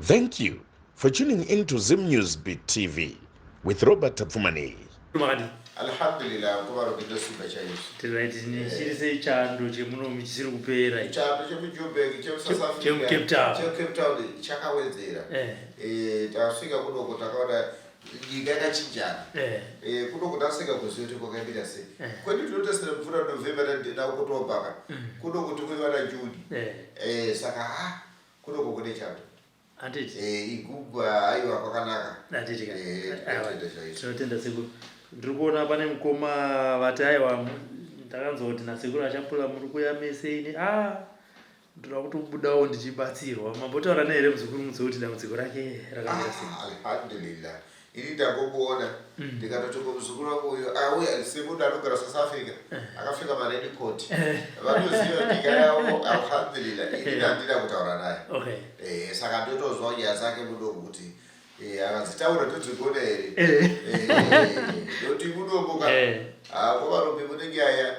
Thank you for tuning in to Zim News Beat TV with Robert Tapfumaneyi. Makadii? Alhamdulillah mkoma Robi ndosimba chaizvo. Tiright chiri sei chando chemuno chisiri kupera ichi? Chando chemuJoburg chemuSouth Africa Chemucape Town. chemuCape Town chakawedzera. Eh. Eh, tasvika kunoko takaona nyika yakachinjana. Eh. Eh, kunoko tasvika kuziva kuti kwakaimira sei. Eh. Kwedu tinotasira mvura November na October ka. Kunoko tikuiwana June. Eh. Eh, saka ha kunoko kune chando. Handiti. Eh, igugwa aiwa kwakanaka. Handiti ka. Eh, Aiwa. tinotenda chaizvo. Tinotenda sekuru. Ndiri kuona pane mukoma vati aiwa ndakanzwa kuti nasekuru achapula muri kuya mese ini ah ndoda kutobudawo ndichibatsirwa. Mambotaura naye here muzukuru mudzi kuti dambudziko rake rakamira sei? Ah, alhamdulillah ini ndangomuona ndikatoti kumuzukuru wangu uyu auya semunhu anogara South Africa akapfeka maraincoat vanoziva nyika yavo alhamdulillah ini handina kutaura naye. Okay. Eh, saka ndotozwa nyaya dzake mudomo kuti eh, akadzitaura todzigona here. Eh. Eh, ndoti mudomo ka Eh. kovarume mune nyaya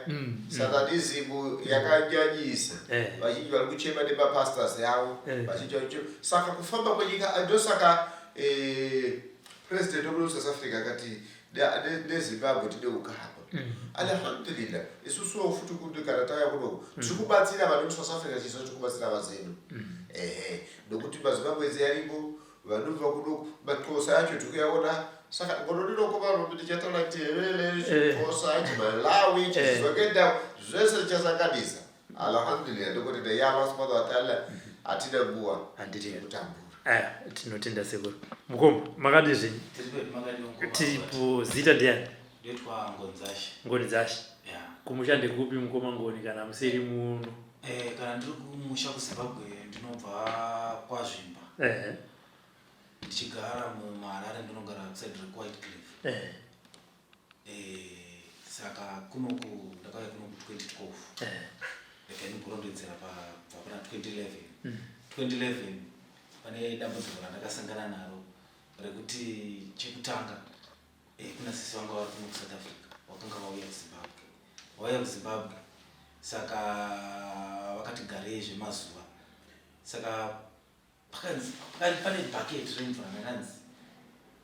satanism yakanyanyisa. Eh. Vazhinji vari kuchema nemapastors yavo. Eh. Vazhinji vari kuchema saka kufamba kwenyika ndosaka eh, president wemuno South Africa akati neZimbabwe tine ukama. Alhamdulillah isusuwo futi kuti kana tauya kunoko tiri kubatsira vanhu vemuSouth Africa chiso tiri kubatsira vazenu. Ehe, nokuti maZimbabwezi ariko vanobva kuno maxhosa acho tikuyaona saka ngonodinoko varume tichataura Ndebele, Xhosa, Chimalawi, Chizokenda zvese tichasanganisa. Alhamdulillah ndokuti ya Allah subhanahu wa ta'ala hatina nguva Handiti. yekutambura. Aya, tinotenda sekuru. Mukoma, makadii zvenyu? Tiri pedu makadii mukoma? Tiripo. Zita ndiani? Ndoitwa Ngonzashe. Ngoni dzashe. Yeah. Kumusha ndekupi mukoma Ngoni kana musiri muno? Eh, kana ndiri kumusha kuZimbabwe ndinobva kwaZvimba. Eh. Ndichigara muHarare ndinogara kuside reWhite Cliff. Eh. Eh, saka kunoku ndakauya kunoku 2012. Eh. Regai ndimborondedzera pa kubva pana 2011. 2011 pane dambudziko randakasangana naro rekuti chekutanga eh, kuna sisi vanga vari kuno kuSouth Africa vakanga vauya kuZimbabwe. Vauya kuZimbabwe saka vakati garei zvemazuva. Saka pakanzi pane bhaketi remvura ndakanzi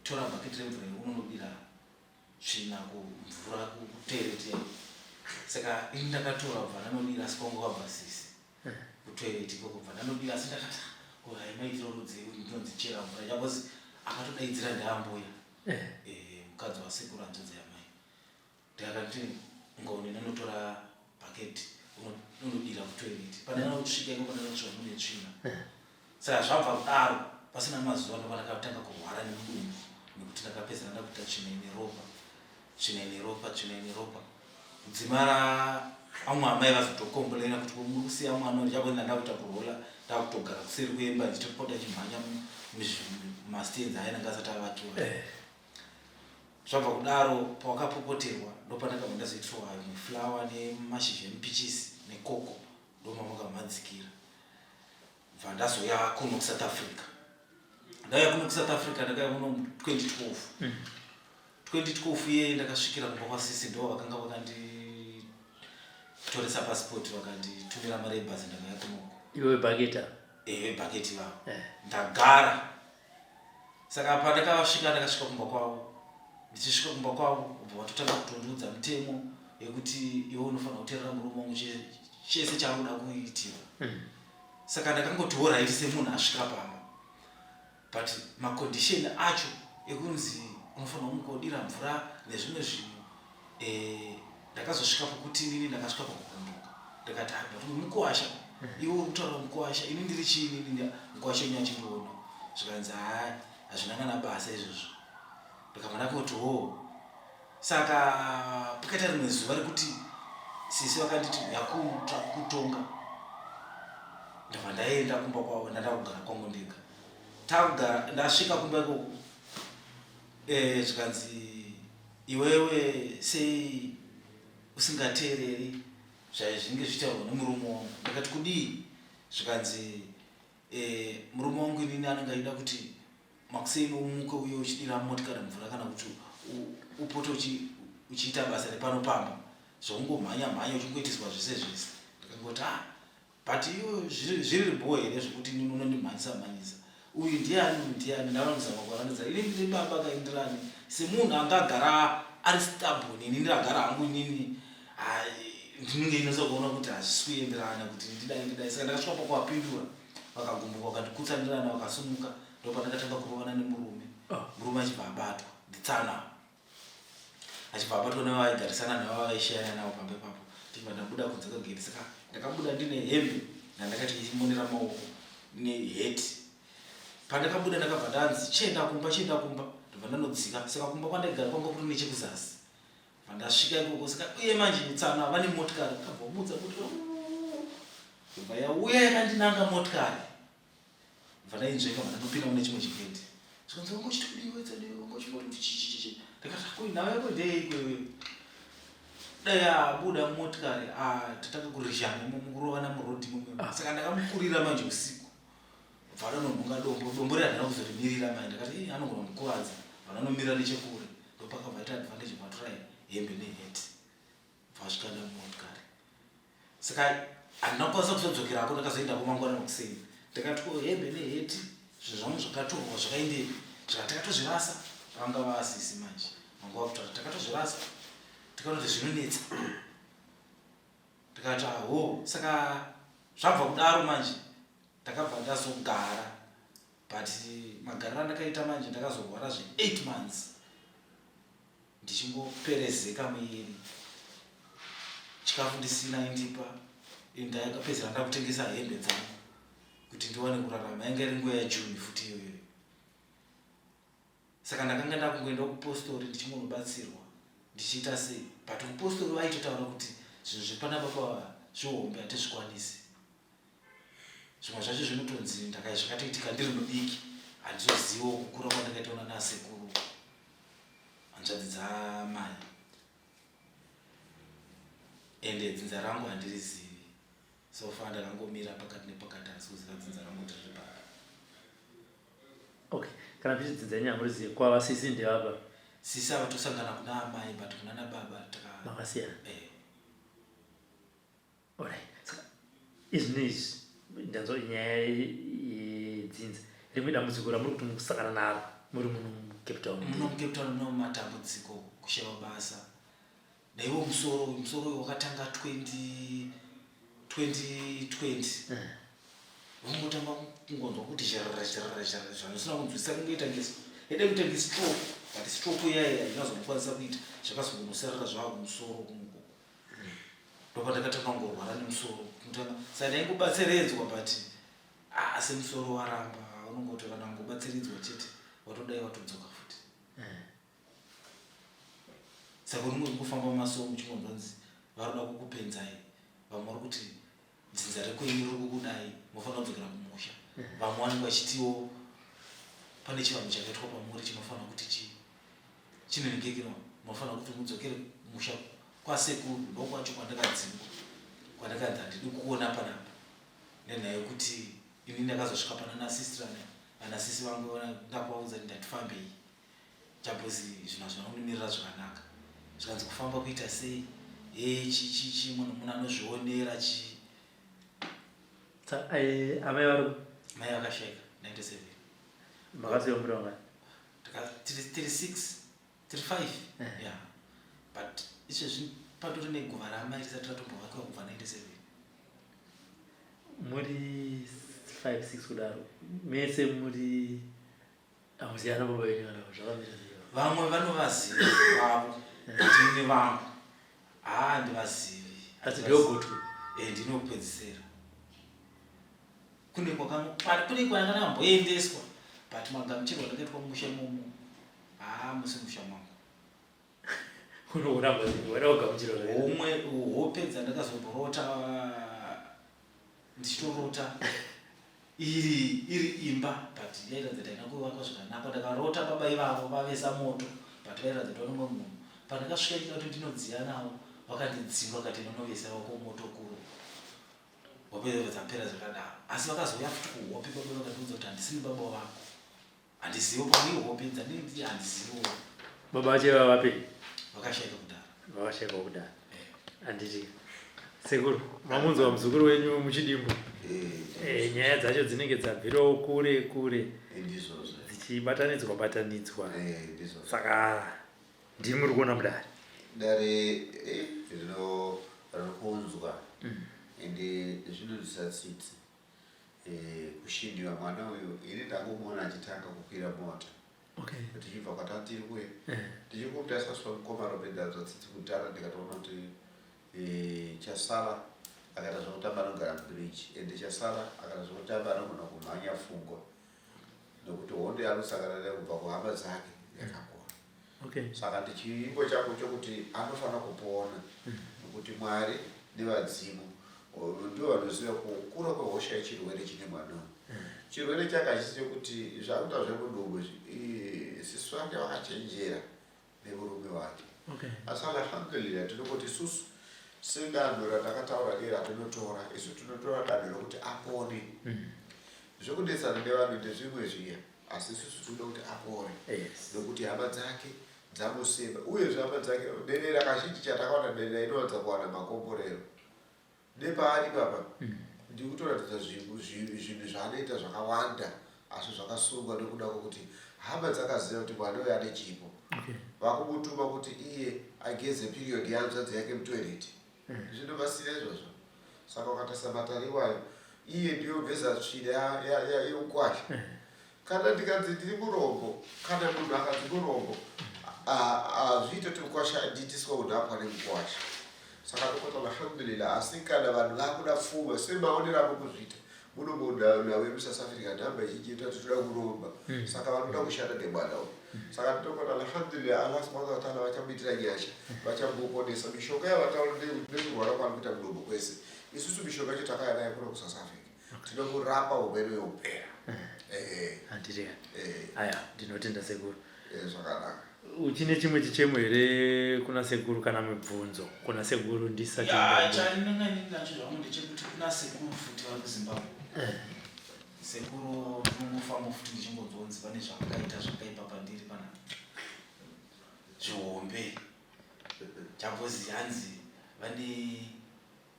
tora bhaketi remvura iri unonodira tsvina kumvura kutoilet. Saka ini ndakatora kubva ndanodira asi kwanga kwabva sisi kutoilet ikoko kubva ndanodira asi ndakati ko hai maitiro rudzi ndinonzi chera mvura chakozi akatodaidzira ndaambuya eh, mukadzi wasekuru hanzvadzi yamai. Ndakati Ngoni ndonotora bhaketi unodira kutoilet. Pandanosvika ikoko ndakasvika mune tsvina. Saka zvabva kudaro pasina mazuva ndobva ndakatanga kurwara nemudumbu nekuti ndakapedzera ndakuita tsvina ine ropa. Tsvina ine ropa, tsvina ine ropa. Kudzimara amwe amai vazotokomborera kuti muri kusiya mwana uyu ndichakuenda ndakuita kurola ndakutogara kuseri kuemba ndichitopota chimhanya mumastands aya anenge asati avakiwa. Zvabva kudaro pawakapopoterwa ndopandakabva ndazoitirwa imwe flower nemashizha emupichisi nekoko ndomamakamhadzikira. Bva ndazouya kuno kuSouth Africa. Ndauya kuno kuSouth Africa ndakauya kuno 2012. 2012 iye ndakasvikira kumba kwasisi ndo vakanga vakanditoresa passport vakanditumira mari yebhazi ndakauya kunoko. Iwe bhaketi ava? Ewe bhaketi vavo. Eh. Ndagara. Saka pandakasvika ndakasvika kumba kwavo. Ndichisvika kumba kwavo ubva vatotanga kutondiudza mitemo yekuti iwe unofanira kuteerera murume wangu chese chaanoda kuitirwa. Saka ndakangoti alright semunhu asvika pamba. But macondition acho ekunzi unofanira kumukodira mvura nezvimwe zvinhu eh, ndakazosvika pokuti inini ndakasvika pakugumbuka ndikati hai but mukuwasha iwe uri kutaura mukuwasha ini ndiri chii inini mukuwasha wenyu achindiona zvikanzi hai hazvina kana basa izvozvo ndikabva ndakoti hoo saka pakaita rimwe zuva rekuti sisi vakanditi yakuta kutonga ndabva ndaenda kumba kwavo ndanda kugara kwangu ndega takugara ndasvika kumba ikoko eh, zvikanzi iwewe sei usingateereri zvaizvinge zvichitaurwa nemurume wangu ndakati kudii zvikanzi eh, murume wangu inini anenge achida kuti makuseni umuke uye uchidira motikari mvura kana kuti upote uchiita basa repano pamba zvekungomhanya mhanya uchingoitiswa zvese zvese ndikangoti ah but iwe zviri bho here zvekuti inini unondimhanyisa mhanyisa. Uyu ndiani uyu ndiani ndavanozama kuvarandidza ini ndiri baba kaindirani semunhu angagara ari stubborn ini ndagara hangu inini ndinenge ndinosa kuona kuti hazvisi kuenderana kuti ndidai ndidai saka ndakasvika pakuvapindura vakagumbuka vakandikutsanirana vakasumuka ndopandakatanga kurovana nemurume ah. murume achibva abatwa nditsana achibva abatwa nevaigarisana navo vaishayana navo pamba ipapo tichibva ndabuda kunze kwegate saka ndakabuda ndine hembe yandakati ichimonera maoko neheti pandakabuda ndakabva ndanzi chienda kumba chienda kumba ndobva ndanodzika saka kumba kwandaigara kwanga kuri nechekuzasi bva ndasvika ikoko saka uye manje tsana vane motikari ndakabva mudza kuti ndobva yauya yakandinanga motikari Bva ndainzvenga bva ndanopinda mune chimwe chigedhi. Zvikanzi wanga uchiti kudii iwe Tsande wanga uchingoti kuti chii chii chii. Ndikati ko nhau yako ndeyeiko iwe. Dai abuda mumotikari ah tatanga kurizhana imomo kurovana muroad imomo. Ah. Saka ndakamukurira manje usiku. Bva ndanonhonga dombo, dombo riya handina kuzorimirira manje ndakati eh anogona kundikuvadza. Bva ndanomirira nechekure. Ndopakabva aita advantage bva atora hembe neheti. Vasvikana mumotikari saka handina kukwanisa kuzodzokerako ndakazoendako mangwana makuseni ndakati ko hembe neheti zvinhu zvangu zvakatorwa zvakaendepi zvika takatozvirasa vanga vasisi manje vanga vakutaura takatozvirasa tikaona kuti zvinonetsa ndikati aho saka zvabva kudaro manje ndakabva ndazogara but magariro andakaita manje ndakazorwara zve 8 months ndichingoperezeka muiri chikafu ndisina indipa ndakapedzera ndakutengesa hembe dzangu kuti ndiwane kurarama yanga iri nguva yajune futi iyoyo saka ndakanga ndakungoenda kupostori ndichingonobatsirwa ndichiita sei but kupostori vaitotaura kuti zvinhu zvepana baba zvihombe hatizvikwanisi Zvimwe zvacho zvinotonzi ndaka zvakatoitika ndiri mudiki handizozivo kukura kwandakaita una nasekuru hanzvadzi dzamai ende dzinza rangu handirizivi so far ndakangomira pakati nepakati handisi kuziva dzinza rangu kuti riri papi. Okay kana muchiti dzinza renyu hamurizive kwava sisi ndevapa? Sisi ava tosangana kuna amai but kuna nababa taka makasiyana eh. Alright. Saka izvi izvi ndanzwa nyaya yedzinza rimwe dambudziko ramuri kuti mukusangana naro muri muno muCape Town. Muno muCape Town muno matambudziko kushaiwa basa. Naiwo musoro uyu musoro uyu wakatanga 20 2020. Eh. Vangotanga kungonzwa kuti zharara zharara zharara zvandisina kunzwisisa kungoita ngesi yade kuita ngestroke but stroke iya iya inazokwanisa kuita zvakazongonosarira zvava kumusoro kuno ndopandakatanga kungorwara nemusoro kutanga saka ndaingobatsiredzwa but ah, semusoro waramba unongoti kana kungobatsiridzwa chete watodai watodzoka futi eh. Saka unenge uchingofamba mumasowe muchingonzwanzi varoda kukupenzai vamwe vari kuti dzinza rekwenyu riri kukudai mofanira kudzokera kumusha eh. Vamwe vanenge vachitiwo pane chivanhu chakaitwa pamuri chinofanira kuti chii chinoningirikirwa munofanira kuti mudzokere kumusha kwasekuru ndokwacho kwandakadzingwa kwandakanzi handidi kuona panapa nenhaya yekuti ini ndakazosvika pana nasister vanasisi vangu ndakuvaudza kuti ndatifambei chabozi zvinhu hazvina kundimirira zvakanaka zvikanzi kufamba kuita sei e chichichi munhu munhu anozvionera chii eh, amai vari mai vakashaika 97 makasiya muri vangani tiri 6 tiri 5 eh. yeah but izvezvi patori neguva raamai risati ratombovakiwa kubva 97 muri 5 6 kudaro mese muri amuziyana baba venyu kana zvakamira sei vamwe vanovaziva vavo but ini vangu haa ndivazivi asi ndogotwe eh, ndinopedzisera Kune kune kwayakamboendeswa but magamuchirwo andakaitwa mumusha imomo haa musi musha mangu. Unoramba wada kugamuchirwa homwe hope dzandakazomborota ndichitorota iri iri imba but yairatidza kuti haina kuvakwa zvakanaka ndakarota baba ivavo vavesa moto but vairatidza kuti vanomwe munhu pandakasvika ndikati kuti ndinodziya navo vakandidzinga vakati inonovesa wako moto kuro Hope dzapera zvakadaro asi vakazouya futi kuhope baba vakandiudza kuti handisini baba vako handizivo pamwe ihope dzandinzi handizivo baba vacho ivava vapenyu vakashaika kudhara vakashaika kudhara eh. handiti sekuru mamunzwa muzukuru wenyu muchidimbu. Eh, nyaya dzacho dzinenge dzabvirawo kure kure Ndizvozvo. dzichibatanidzwa batanidzwa. Ndizvozvo. Saka ndimi muri kuona mudare. Dare rino ririkunzwa ende zvinonzwisa tsitsi. Kushindiwa mwana uyu, ini ndangomuona achitanga kukwira mota. Tichibva kwatatiri kuye tichikuti asaswa mukoma Robert, ndanzwa tsitsi kudhara ndikatoona kuti chasara akaita zvekutamba anogara mubridge, ende chasara akaita zvekutamba anogona kumhanya pfungwa nokuti hondo yaanosangana nayo kubva kuhama dzake yakakura. Saka ndichivimbo changu chokuti anofanira kupona nokuti Mwari nevadzimu ndivo vanoziva kukura kwehosha yechirwere chine mwana uyu. Chirwere chake hachisi chekuti zvakuita zvemudumbu izvi. Sisi vake vakachenjera nemurume wake. Asi alhamdulillah, tinongoti isusu sedanho ratakataura neratinotora isu, tinotora danho rokuti apone. Zvekudetsana nevanhu ndezvimwe zviya, asi isusu tinoda kuti apore nokuti hama dzake dzamusema. Uyezve hama dzake dendera kazhinji, chatakaona, dendera inowanza kuwana makomborero nepaari papa. Ndiri kutoratidza zvinhu zvaanoita zvakawanda, asi zvakasungwa nekuda kwokuti hama dzakaziva kuti mwana uyu ane chipo. Vakumutuma kuti iye ageze period yehanzvadzi yake mutoilet. Zvinobatsira izvozvo. Saka ukatarisa matare iwayo, iye ndiyogeza tsvina yeukwasha. Kana ndikanzi ndiri murombo, kana munhu akanzi murombo, hazviite kuti mukwasha ndiitiswa unhapwa nemukwasha. Saka tokoti alhamdulillah. Asi kana vanhu vakuda pfuma semaonero avo kuzviita munombonhau yemuSouth Africa, nhamba izhinji inoita kuti toda kuromba. Saka vanoda kushanda nemwana uyu. Saka tokoti alhamdulillah, Allah subhanahu wa taala vachamuitira nyasha, vachamuponesa. Mishonga yavataura nekurwara kwaari kuita mudumbu kwese, isusu mishonga yacho takauya nayo kuno kuSouth Africa. Tinokurapa, urwere hupera. Handiti? Aya, ndinotenda sekuru. Zvakanaka. Uchine chimwe chichemo here kuna sekuru, kana mibvunzo kuna sekuru ndisati Ya, chandinenge ndinacho zvangu ndechekuti kuna sekuru futi vari kuZimbabwe. Sekuru, ndinongofamba futi ndichingonzonzi pane zvavakaita zvakaipa pandiri pana zvihombe chambozi hanzi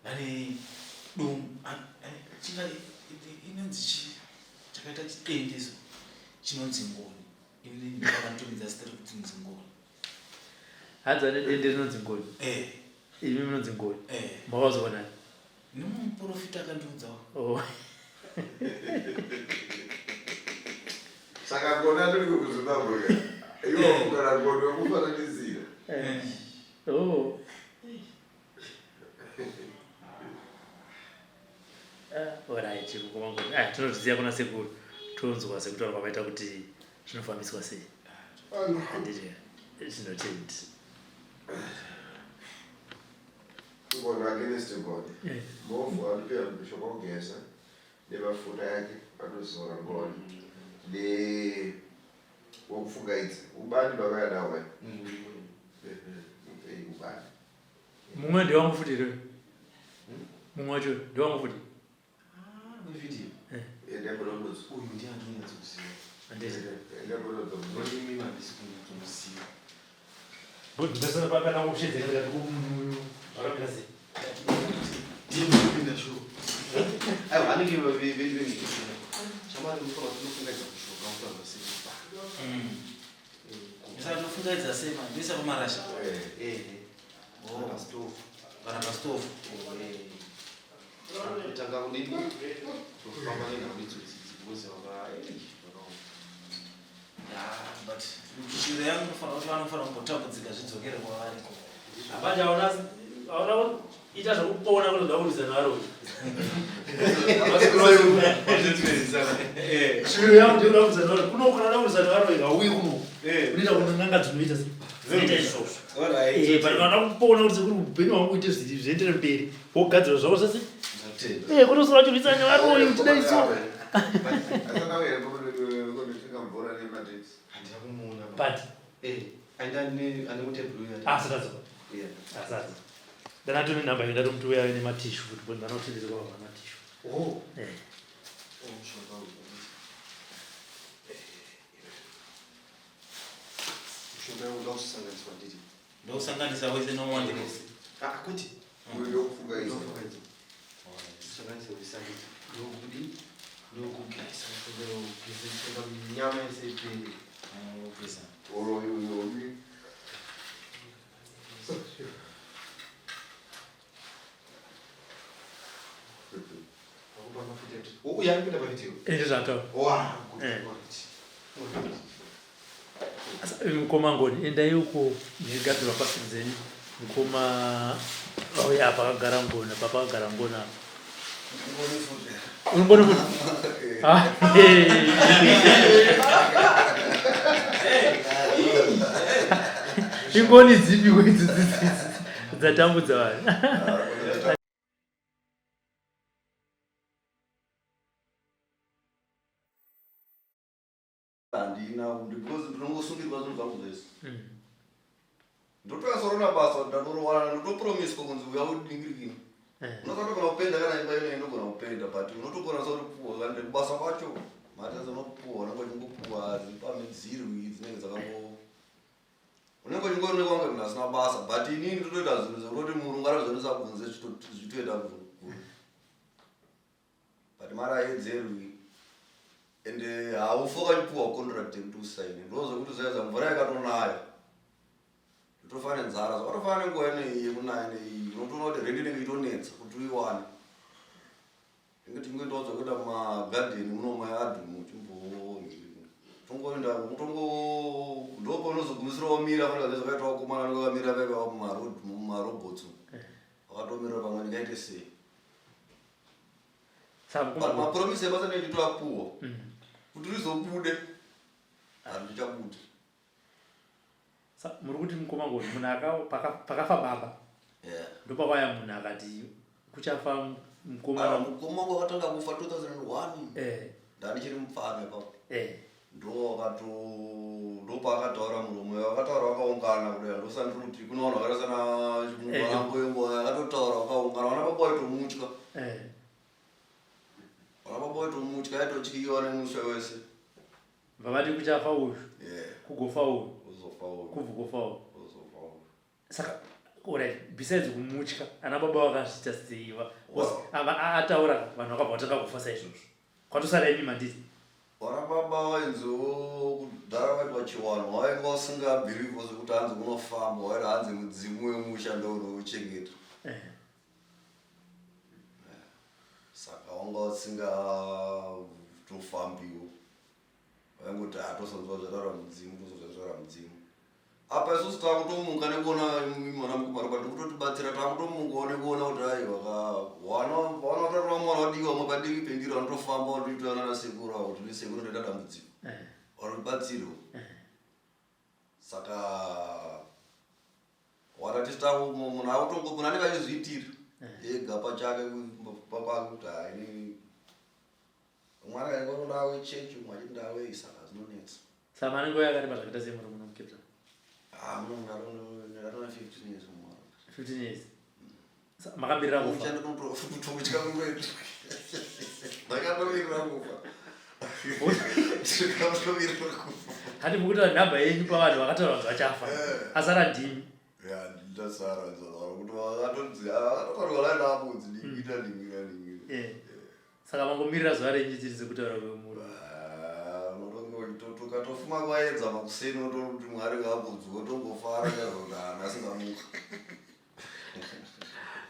vane chinga inonzi chi chakaita chidendeso chinonzi ngoni. Ini ndakanotomidza zita rekuti nzi ngoni. Hanzi ane dende rinonzi ngoni? Eh. Imi munonzi ngoni? Eh. Makazoonani? Nemuprofita akandiudzawo. Oh. Saka ngoni atoriko kuZimbabwe ka? Iwo kugara ngoni wekufananidzira. Oh. Ah, alright, mukoma ngoni. Ah, tinozviziva kuna sekuru. Tonzwa sekutaura kwavaita kuti zvinofambiswa sei. Handiti? Zvinotenda. Ngoni against ngoni. Movhu anopiwa mishonga kugeza nemafuta yake anozora ngoni ne wekufungaidza ubani makauya nawo vai mupei ubani. Mumwe ndewangu futi here? Mumwe wacho ndewangu futi. Wevidhiyo? Ende munomuzi. Uyu ndiye andinonyatsokuziva. Handiti? Ende munodzo. Imi handisi kunyatsomuziva. But ndosana pakana kushedzera ndikati kumunhu zvakamira sei? Ndiye ndikupinda shuwa. Aiwa, anenge vengesina shamwari, mufanira kunofungaidza mushonga mufanira sei? Saka ndinofungaidza sei man? Ndoisa pamarasha? Ehe. Oh. Pastofu. Kana pastofu. Kutanga kudini, tofamba nenhau idzodzi because vakaoma. Yeah, but shiro yangu inofanira kuti vanofanira kumbotambudzika zvidzokere kwavari. Hapana, hauna ita zvekupona kuti ndaurisa naro. Shiro yangu ndinoda kurisa naro. Kuno kana ndaurisa naro hauyi kuno. Unoita kuna n'anga dzinoita sei? Dzinoita izvozvo. But kana kupona kuti sekuru upenyu hwangu uite zviri zviendere mberi, wogadzira zvako zvese. Kutosora uchirwisana nevaroyi uchidai so. Asakauya kondotenga mvura nemadrinks? Handina kumuona. But aenda ane mutebhuru. Asatadzoka. Asati. Ndanatone namba yake, ndatomuti uya nematishu futi, because ndanotendesa kwa matishu. Oh. Oh, mushonga uyu. Mushonga uyu unoda kusanganiswa, nditi? Ndokusanganisa wese nowandinesi? Ah, kwete. Uyu ndokufungaidza. Ndokufungaidza. Kusanganisa wese, anditi? Nyama yese ipere. Opisa. Uroyi. Akupa mafuta eti. Uyu ari kuenda pavideo. Ende zvataura. Wow, good. Eh. Alright. Alright. Mukoma Ngoni, endai uko muchigadzirwa pasi dzenyu. Mukoma vauya apa akagara Ngoni, apa pakagara Ngoni apa. Ngoni futi. Uri Ngoni futi? Ah, hey. Ingoni dzipi idzi dzatambudza vanhu? Handina because ndinongosungirwa zvinhu zvangu zvese. Ndotonyatsorona basa ndatorowana ndotopromiswa kunzi uya udingirikini. Unokatogona kupenda kana imba inoyi inogona kupenda but unotokona sekupuwa kana kubasa kwacho mari dzacho unopuwa unenge uchingopuwa dzipamidzirwi dzinenge dzakango unenge uchingoonekwa kunge munhu asina basa but inini ndotoita zvinhu zvekutoti murungu anozvionesa kunze zvichitoenda kure. But mari haiedzerwi ende haufi wakachipuwa contract yekuti usaine ndozvekuti zvaedza mvura yakatonaya totofa nenzara zvakatofana nenguva ineyi yekunaya neyi unotoona kuti rent inenge itonetsa kuti uiwane inge tingoendawo zvekuenda mumagadheni muno mayadhi chimbotongoenda utongo ndopaunozogumisira wamira fanira zvakaita vakomana vanenge vamira vaiva mumarobots vakatomira pamwe ndingaite sei. But mapromise ebasa ndinenge nditoapuwa kuti rizobude handichabude. Muri kuti mukoma Ngoni munhu aka pakafa baba ndopakauya munhu akati kuchafa mukoma. Ah, mukoma wangu akatanga kufa 2001 ndandichiri mupfana ipapo. Ndowakato ndopaakataura muromo wakataura wakaungana kudai ndosandiri kuti kuna vanhu vakaita sana chimwanamboyembo akatotaura wakaungana vana baba waitomutya vana baba waitomutya aitotyiwa nemusha wese. Vavati kuchafa uyu kugofa uyu uzofa uyu kubvugofa uyu uzofa uyu. Saka alright, besides kumutya ana baba vakazviita sei ataura vanhu vakabva vatanga kufa saizvozvo kwatosara imi manditi. Vana baba vainziwo kudhara vaitwa chiwanhu vainge vasingabhirivho zvekuti hanzi kunofamba waiti hanzi mudzimu wemusha ndounouchengeta. Saka wanga usingatofambiwo vaingoti hatosonzwa zvataura mudzimu tosonzwa zvataura mudzimu. Apa isusu takutomuka nekuona mwana mukoma Robert kutotibatsira takutomukawo nekuona kuti aiwa ka wana wana vatarura mwana wadiwa vamwe padivi pendiro vanotofamba vatoitana nasekuru avo kuti ndisekuru ndoita dambudziko vanobatsirwa saka wana tisi taku munhu akutongo munhu anenge achizviitira ega pachake pake kuti hai inini umwe anenge achingoti ndawe chechi umwe achiti ndawei saka zvinonetsa. Saka mane nguva yakareba zvakaita sei muri muno muCape Town? Ah, muno ndatona 15 years muno. 15 years. Makamirira kufa? Kutya kwedu. Ndakatomirira kufa. Ndakatomirira kufa. Hati mukutora nhamba yenyu pavanhu vakataura kuti vachafa. Asara ndimi. Ya, ndasara nzara kuti vakatonzi akatotaurwa lai ndakunzi ndikuita ndikuita ndikuita. Saka mangomirira zuva renyu chete sekutaura kwemuru. Ukatofuma kwaedza makuseni wototi Mwari ngaakudzwe wotongofara chaizvo kuti haana asingamuka.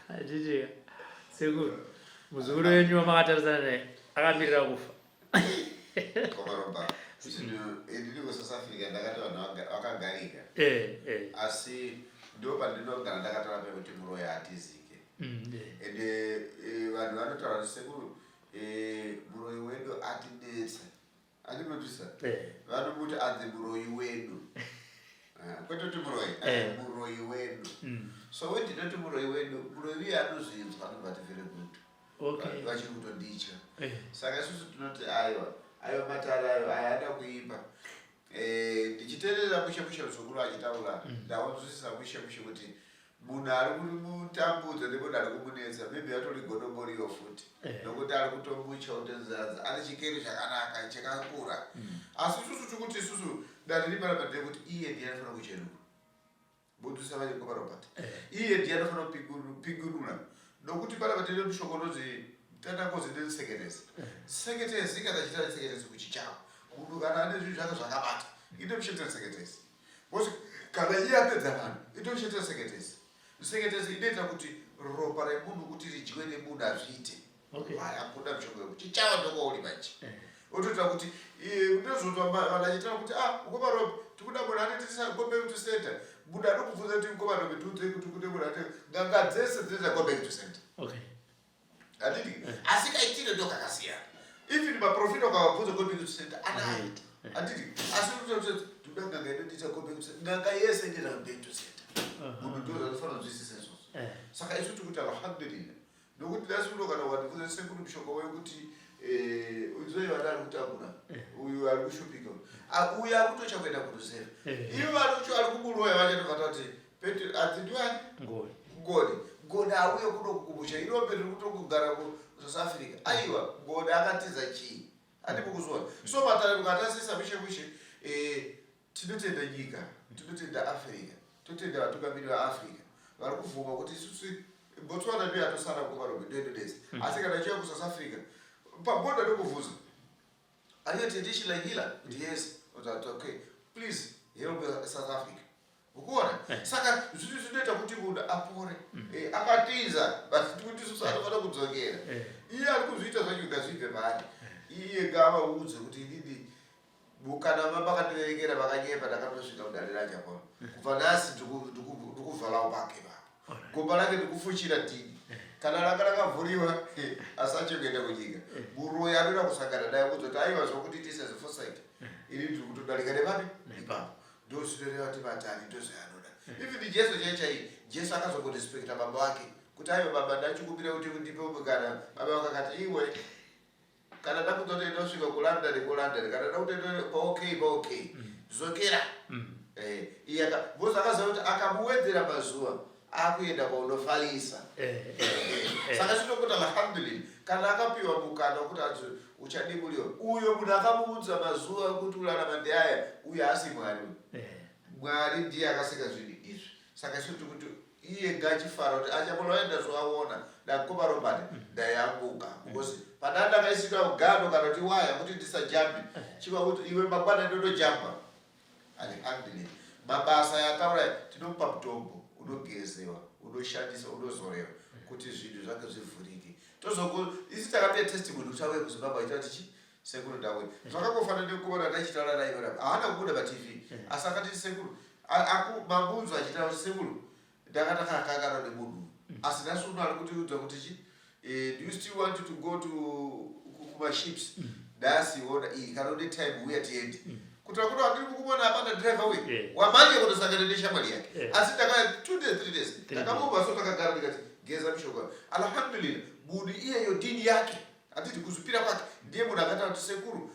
Handiti sekuru muzukuru wenyu wamakatarisana naye akamirira kufa. Komaroba. Zvinhu ndiri kuSouth Africa ndakati vanhu vakagarika. Asi ndo pandinogara ndakataura pekuti muroyi hatizike. Ende vanhu vanotaura kuti sekuru muroyi wedu atinetsa. Andinotisa. Vanomuti anzi muroyi wedu. Kwete kuti muroyi, muroyi wedu. So when ndinoti muroyi wedu, muroyi uye anozvinzwa anobva ati very good. Vachiri kutonditya. Saka isusu tinoti aiwa, aiwa matare ayo aya ada kuimba. Ndichiteerera mushe mushe muzukuru achitaura, ndaonzwisisa mushe mushe kuti munhu ari kumutambudza nemunhu ari kumunetsa maybe atori godomoriyo futi nokuti ari kutomucha kuti ane chikero chakanaka chakakura. Asi isusu tikuti isusu dare riri panapa ndeyekuti iye ndiye anofanira kuchenuka. Budzisa vacho Mukoma Robert. Iye ndiye anofanira kupingunura nokuti panapa tine mushoko unonzi tandangozi netsekerezi. Tseketezi kana chitari tseketezi kuchichavo. Munhu kana ane zvinhu zvake zvakabata itomushandisa seketesi because kana iye apedza vanhu itomushandisa seketesi. Seketesi inoita kuti ropa remunhu kuti ridyiwe nemunhu hazviite. Okay. Why hakuna mishonga yekuti chichawa ndokwauri manje. Eh. Otoita kuti ndozonzwa vanhu vachitaura kuti ah mukoma Rob tikuda munhu anoitisa go back to center. Munhu anokubvunza kuti mukoma Rob tiudzei kuti kune munhu anoita n'anga dzese dzinoita go back to center. Okay. Handiti? Asi kaitiro ndo kakasiyana. Even maprofita ukavabvunza go back to center anayo. Anoita. Handiti? Asi unotoita kuti tikuda n'anga inotiita go back to center. N'anga yese inoita go back to center. Munhu ndo zvanofanira kunzwisisa izvozvo. Eh. Saka isu tikuti alhamdulillah. Nokuti nhasi uno kana ukandibvunza sekuru mushonga wekuti eh, udzoi vana ari kutambura uyu ari kushupika Ah, uyu akutotya kuenda kuruzevha. Eh. Ivo vanocho ari kumuroya vachatobva tati Petro adzi ndiwani? Ngoni. Ngoni. Ngoni auye kuno kukumusha. Irombe riri kutongogara kuSouth Africa. Aiwa, Ngoni akatiza chii? Handimo kuzviona. So matare mukatasisa mushe mushe eh, tinotenda nyika, tinotenda Africa, totenda vatungamiri vaAfrica vari kubvuma kuti isusu Botswana ndiyo yatosara kumarombe ndoinodesa. Asi kana ichiuya kuSouth Africa, pabonda ndokubvunza. Are you a traditional healer? Kuti yes. Kuti okay. Please help South Africa. Ukuona? Saka zvinhu zvinoita kuti munhu apore. Eh, akatiza but kuti isusu anofanira kudzokera. Eh. Iye ari kuzviita zvacho ngazvibve paari. Iye ngaavaudze kuti inini kana makandiverengera vakanyepa ndakatosvika kudare raJakobo. Kubva nhasi ndikuvharawo pake papo. Gomba rake ndikufuchira dhini. Kana ranga rakavhuriwa asache kuenda kunyika. Muroyi anoda kusangana naye kuzoti aiwa zvokuti tise zveforesight. Ini ndiri kutodarika nepapi? Nepapo. Ndozvinoreva kuti vatani ndozvaanoda. Even Jesu chaiye chaiye, Jesu akazongorespecta baba vake kuti aiwa baba ndachikumbira kuti undipe mukana. Baba vake akati iwe kana ndakutotoenda kusvika kuLondon kuLondon kana ndakutoenda paOK paOK dzokera. Eh, iye aka because akaziva kuti akamuwedzera mazuva akuenda kwaunofarisa. Eh, eh, eh. Saka chinokuti alhamdulillah kana akapiwa mukana wekuti azi uchadimuliwa uyo munhu akamuudza mazuva ekuti urarama ndeaya uyo haasi Mwari uyu. Eh. Mwari ndiye akasika zvinhu izvi. Saka isu tiri kuti iye ngachifara kuti achapola waenda zvaona ndakoma Robert ndayambuka because pana ndakaisirwa gano kana kuti waya kuti ndisajambe chiva kuti iwe mangwana ndodojamba. Alhamdulillah. Mabasa yataura tinomupa mutombo unogezewa unoshandisa unozorewa kuti zvinhu zvake zvivhurike. Tozoku isi takapia testimony kuti auye kuZimbabwe aita kuti chi sekuru ndauya. Zvakangofanana nekuona ndachitaura naye ipapo. Haana kubuda paTV asi akati sekuru mabunzo achitaura kuti sekuru ndakatakakanganwa nemunhu uyu. Asi nhasi uno ari kutiudza kuti chi do you still want to go to kumaships? Nhasi ona iyi kana une time uya tiende. Kuti akuti handiri kukumona hapana driver uyu. Wamhanya kundosangana neshamwari yake. Asi ndakauya 2 days 3 days. Ndakamupa so takagara ndikati geza mishonga. Alhamdulillah munhu iyeyo dini yake handiti kuzvipira kwake ndiye munhu akataura kuti sekuru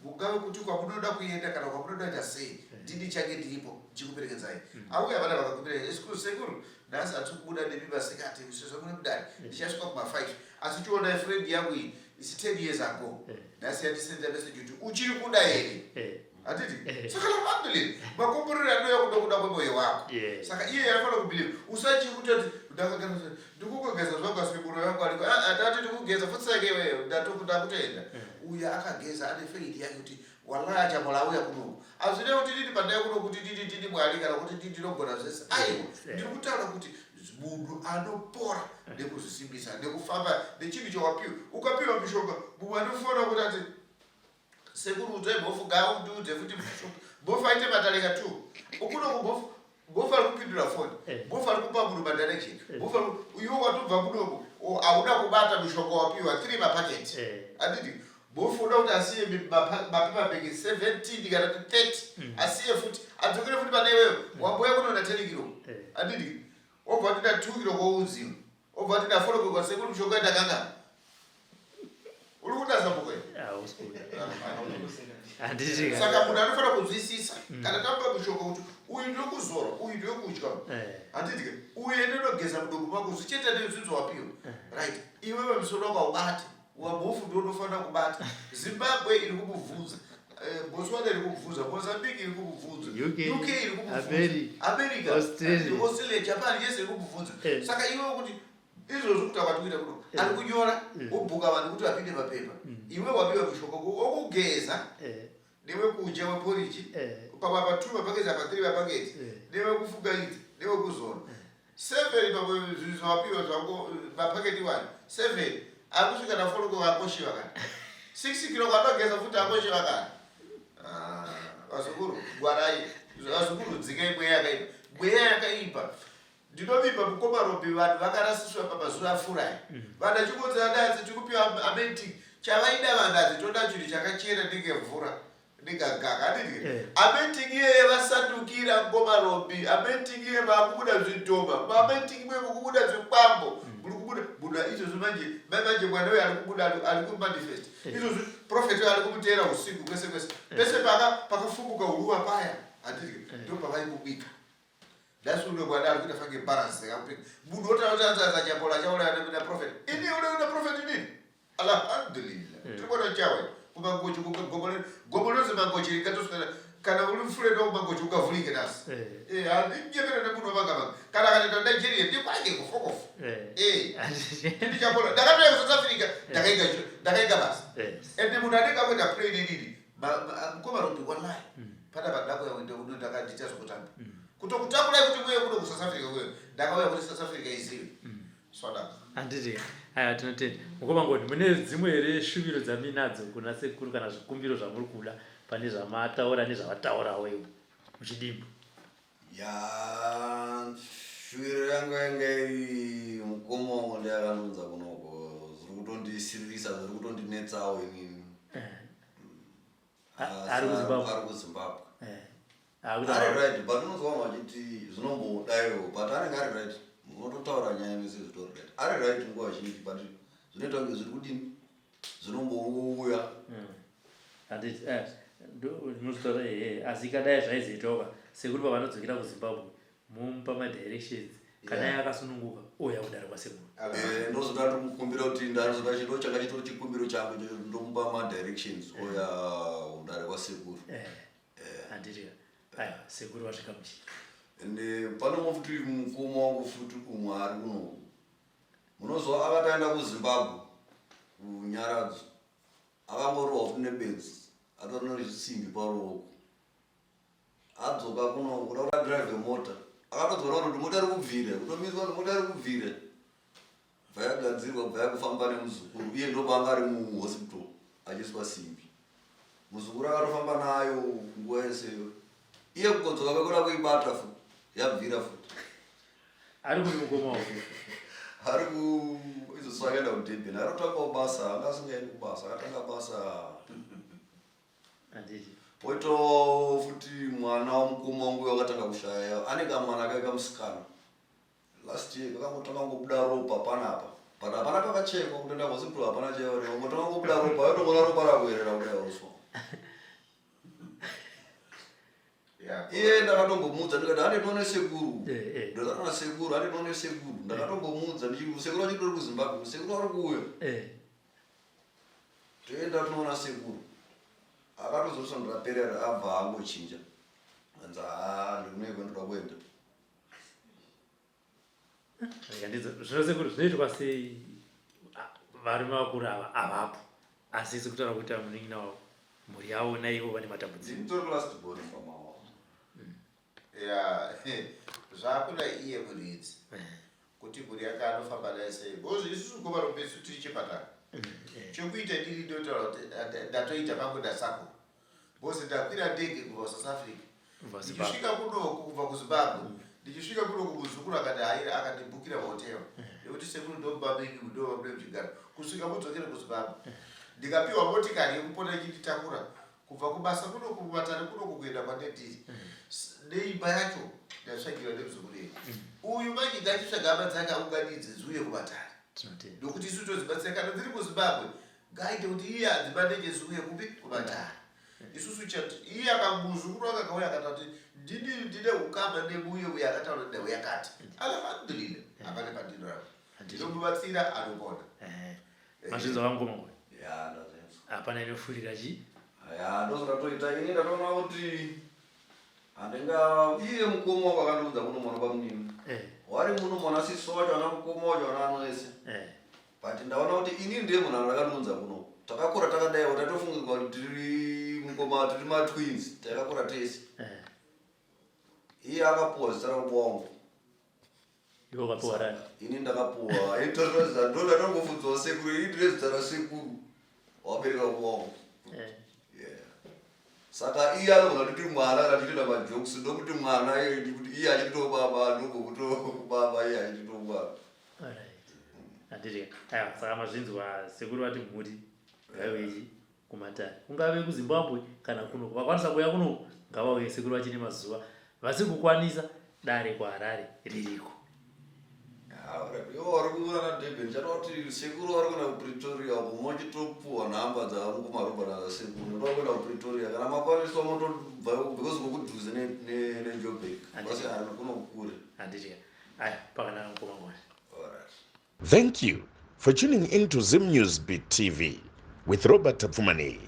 mungave kuti kwamunoda kuenda kana kwamunoda kuita sei ndini change ndiripo ndichikuperekedzai. Auya vana vakakuperekedza sekuru sekuru nhasi hatisi kubuda nemi masikati sezvo mune mudare ndichasvika kuma 5 asi chionai friend yangu iyi is 10 years ago nhasi yandisendera message kuti uchiri kuda here? Eh. Handiti? Eh. Saka alhamdulillah makomborero anouya kuda kuda kwemwoyo wako. Yes. Saka iye anofanira kubelieve usachi kutoti ndakagara ndikungogeza zvangu asi muroyi wangu ariko. Ah, ah, ndati ndikugeza futi sake iwewe ndakutoenda. Uyu akageza ane faith yake kuti wallahi achamola auya kunoku. Hazvirevi kuti ndini pandauya kuno kuti ndini ndini Mwari kana kuti ndini ndinogona zvese. Aiwa, ndiri kutaura kuti munhu anopora nekuzvisimbisa nekufamba nechinhu chawapiwa. Ukapiwa mishonga mumwe anofona kuti ati sekuru udzai mhofu ngaundiudze futi mishonga. Mhofu aite matarika 2. Ukunoku mhofu mhofu ari kupindura foni. Mhofu ari kupa munhu madirection. Mhofu ari iwe watobva kunoku hauna kubata mishonga wapiwa 3 mapaketi. Handiti mhofu unoda kuti asiye mapepa bag 17 kana kuti 30 asiye futi adzokere futi pane iwewe wamboya kunoona 10 kilo. Handiti obva kuti nda 2 kilo koudziwa. Obva kuti nda 4 kilo kwa sekuru mishonga ndakanga. Uri kuda zambuko here? Hausi kuda. Handiti Saka munhu anofanira kunzwisisa kana tamupa mishonga kuti uyu ndinokuzora uyu ndinokudya. Handiti ke uyu ndinogeza mudumbu mako zvichiita nezvinhu wapiwa. Right. Iwewe musoro wako haubati. Wamhofu ndiwo unofanira kubata. Zimbabwe iri kumubvunza. Botswana iri kumubvunza. Mozambique iri kumubvunza. UK, UK iri kumubvunza. America, America, Australia. Australia, Japan yese iri kumubvunza. Saka iwewe kuti izvozvo kuti akwatikuita kuno ari kunyora wobhuka vanhu kuti vapinde mapepa. Iwe wapiwa mishonga wokugeza. Newekudya weporiji. Pamwe apa 2 mapaketi apa 3 mapaketi. Newekufuka idzi, newekuzora. 7 pamwe zvinhu zvawapiwa zvangu mapaketi 1. 7 akusvika na 4 ko akoshiwa kana. 6 kilo anogeza futi akoshiwa kana. Ah, vazukuru ngwarai. Vazukuru dzikai mweya yakaipa. Mweya yakaipa. Ndinovimba mukoma Robbie vanhu vakarasiswa pamazuva afurai. Vanhu achingonzi adadzi tikupiwa anointing. Chavaida vanhu hadzi toda chinhu chakachena ndenge mvura ndingagaka handiti Eh. Anointing iyeye vasandukira mukoma Robbie. Anointing iyeye maakubuda zvidhoma. Anointing imwe mukubuda zvikwambo. Muri kubuda munhu izvozvo manje mai manje mwana uyo ari kubuda ari kumanifest. Izvozvo prophet uyo ari kumuteera usiku kwese kwese. Pese paka pakafumuka huruva paya handiti ndopavaimubika. That's uno bwana ari kuita fange balance yakakupenga. Munhu otaura kuti anzi anzi achapola achauraya na prophet. Ini uri na prophet nini? Alhamdulillah. Tiri kuona chawe. Kumangochi kugomo gomo rose mangochi rikatoswera kana uri mfure ndo mangochi ukavhurike nasi. Eh handinyepere nemunhu wamanga manga. Kana akatoenda Nigeria ndikwake kufokofu. Eh. Ndichapola. Ndakatoya ku South Africa ndakaiga ndakaiga basa. Ende munhu anenge akuenda plane inini mukoma Robi wallahi pana pandakuya kuenda kuno ndakandita zvekutamba kutokutakurai kuti muye kuno kuSouth Africa kuyo ndakauya kuti South Africa izive swadaka Handiti aya tinotenda mukoma Ngoni, mune dzimwe here shuviro dzamuinadzo kuna sekuru kana zvikumbiro zvamuri kuda pane zvamataura nezvavataurawo ivo muchidimbu? Ya, shuviro yangu yanga iri mukoma wangu ndiye akandunza kunoko zviri kutondisiririsa zviri kutondinetsawo inini. Ari kuZimbabwe? Ari kuZimbabwe. Akuti Ari right, but unonzwa vanhu vachiti zvinombodaiwo, but anenge ari right. Munototaura nyaya mese zvitori right. Ari right nguva zhinji, but zvinoita kunge zviri kudini zvinombouya. Handiti munozotaura ehe, asi kadai zvaizoitawo ka sekuru pavanodzokera kuZimbabwe momupa madirections kana iye akasununguka ouya kudare kwasekuru. Ndozoda ndikukumbira kuti ndazoda chido changa chitori chikumbiro changu ichocho, ndomupa madirections ouya kudare kwasekuru. Handiti ka aya sekuru vasvika muchi. Ende pane umwe futi mukoma wangu futi umwe ari kunoku. Munozwa akati aenda kuZimbabwe kuNyaradzo akangorohwa futi nebenzi atori nechisimbi paruoko. Adzoka kuno kuda kuti adrive mota akatodzora kuti mota iri kubvira kutomiswa kuti mota iri kubvira bva yagadzirwa bva yakufamba nemuzukuru iye ndopaanga ari muhospital achiiswa simbi. Muzukuru akatofamba nayo nguva yeseyo iye kukodzoka kwekuda kuibata futi yabvira futi. Ari kupi mukoma wako? Ari ku izvo akaenda kuDurban ari kutangawo basa anga asingaendi kubasa akatanga basa. Handiti. Poitawo futi mwana wamukoma wangu uyo akatanga kushaya ane kamwana kake kamusikana last year kakangotanga kungobuda ropa panapa but hapana pakachekwa kutoenda kuhospital hapana chaionekwa kungotanga kungobuda ropa yotongoona ropa rakuerera kudai uswa. Iye ndakatombomudza ndikati hande tione sekuru. Ndakataura sekuru hande tione sekuru. Ndakatombomudza ndichi sekuru achitori kuZimbabwe sekuru ari kuuya. Toenda tinoona sekuru. Akatozoti svondo rapera abva angochinja. Anzi haa ndikuneko ndoda kuenda. Rega ndidzo zvino sekuru zvinoitwa sei varume vakuru ava avapo asi sekutaura kuita munin'ina wavo mhuri yavo naivo vane matambudziko. Ndini tori last born pamama. Ya, zvakuda iye muridzi kuti mhuri yake anofamba naye sei because isusu gova rombesu tiri chipatara chekuita ndiri ndotaura kuti ndatoita pangu ndasako because ndakwira ndege kubva South Africa ndichisvika kunoku kubva kuZimbabwe ndichisvika kunoku muzukuru akati haira akandibhukira hotel nekuti sekuru ndomubabeki ndovabude muchigaro kusvika mudzokere kuZimbabwe ndikapiwa motikari yekupota ichinditakura kubva kubasa kunoku kumatare kunoku kuenda kwandendiri neimba yacho ndatsvagira nemuzukuru yedu uyu manje ngachitsvaga hama dzake aunganidze dziuye kumatare ndokuti isu todzibatsira kana dziri kuZimbabwe ngaaite kuti iye adzimanenje dziuye kupi kumatare isusu chati iye akamuzukuru akakauya akataura kuti ndini ndine ukama nemuye uye akataura nhau yakati alhamdulillah hapana pandinoramba ndinomubatsira anopona. Mazvinzwa vangoma uyu? Ya, ndazvinzwa. Hapana inofurira chi? Ya, ndozvandatoita ini ndatoona kuti handinga iye mukoma wangu akandiudza kuno mwana bamunini. Wari muno mwana sisi wacho ana mukoma wacho ana anoese. But ndaona kuti ini ndiye munhu akandiunza kuno. Takakura takadaiwo tatofungidzwa kuti tiri mukoma tiri matwins takakura tese Eh, iye akapuwa zita rababa wangu iwe ukapiwa rani ini ndakapuwa ndodatongofunzwa sekuru ini ndine zita rasekuru wabereka baba wangu Eh, Yeah. Saka iye anogona kuti mwana kana tichitoita majokes ndokuti mwana iye kuti iye achitoo baba ndogokuto baba iye achitoo mwana. alright. Handiti aiwa saka mazvinzwa sekuru vati mhuri ngaiuye kumatare kungave kuzimbabwe kana kuno vakwanisa kuuya kuno ngavauye sekuru vachine mazuva vasiri kukwanisa dare kuharare ririko Ivo vari kuona naDurban chatoda kuti sekuru vari kuenda kuPretoria uko mochitopuwa nhamba dzamukumarobha nasekuru ndoda kuenda kuPretoria kana makwanisa motobva because kukudhuze neJoburg kwasiyana kuno kure. Handiti aya pakanaka mukoma ngwani. Alright. Thank you for tuning in to Zim News Beat TV with Robert Tafumani.